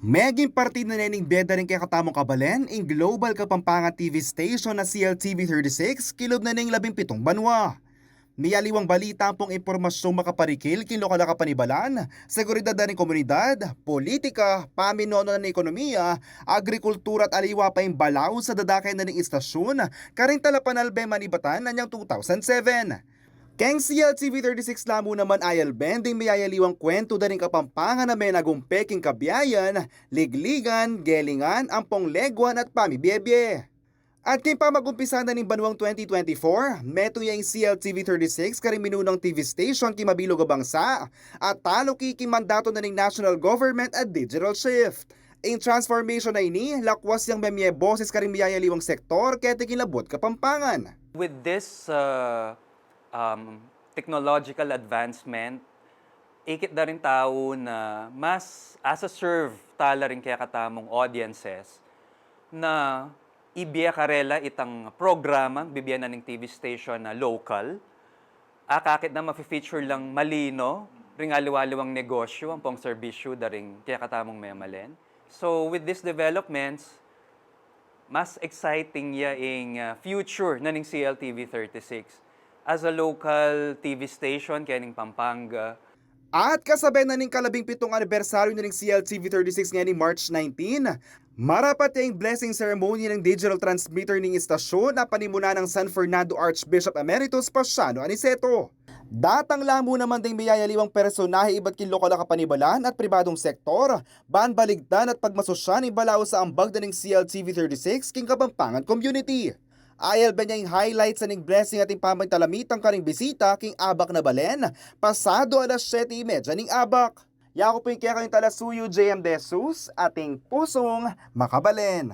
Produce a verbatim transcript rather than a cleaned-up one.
Meging parti na ne ning bie da ring kekatamung kabalen ing Global Kapampangan T V station na C L T V thirty-six kilub na ning labing pitung banua. Miyaliwang balita ampong impormasyong makaparikil king lokal a kapanibalan, seguridad da ring komunidad, politika, paminono na ning ekonomiya, agrikultura at aliwa pa ing balaus a dadake na ning istasyun karing talapanalbe manibatan na niyang two thousand seven. Keng C L T V thirty-six la mu naman ayalben ding miyayaliwang kwentu da ring Kapampangan a menagumpe king kabiayan, ligligan, gelingan, ampong leguan at pamibie-bie. At king pamagumpisa na ning banuang twenty twenty-four, metung ya ing C L T V thirty-six karing minunang T V station king mabilug a bangsa at taluki king mandatu na ning national government a digital shift. Ing transformation a ini, lakwas yang memie boses karing miyayaliwang sektor keti king labot Kapampangan. With this uh, um, technological advancement, ikit da ring tau na mas asa-serve tala ring kekatamung audiences na ibie karela itang programa, bibie na ning T V station na local. Akakit na mafi-feature lang malino ring aliwa-aliwang negosyu ampong serbisyu da ring kekatamung memalen. So with these developments, mas exciting ya ing uh, future na ning C L T V thirty-six as a local T V station kaya ning Pampanga. At kasabay na ning kalabing pitung anibersaryu na ning C L T V thirty-six ngeni March nineteen, marapat ya ing blessing ceremony ning digital transmitter ning istasyon a panimunan nang San Fernando Archbishop Emeritus Paciano Aniceto. Datang la mu naman ding miyayaliwang personahe ibat king lokal a kapanibalan at pribadung sektor ban baligtan at pagmasusyan ing balaus a ambag da ning C L T V thirty-six king Kapampangan community. Ayalben ya ing highlights a ning blessing at ing pamitalamit karing bisita king abak na balen pasado alas siyete y media ning abak. Yaku pu ing kekayung talasuyu, J M De Jesus, ating pusung makabalen.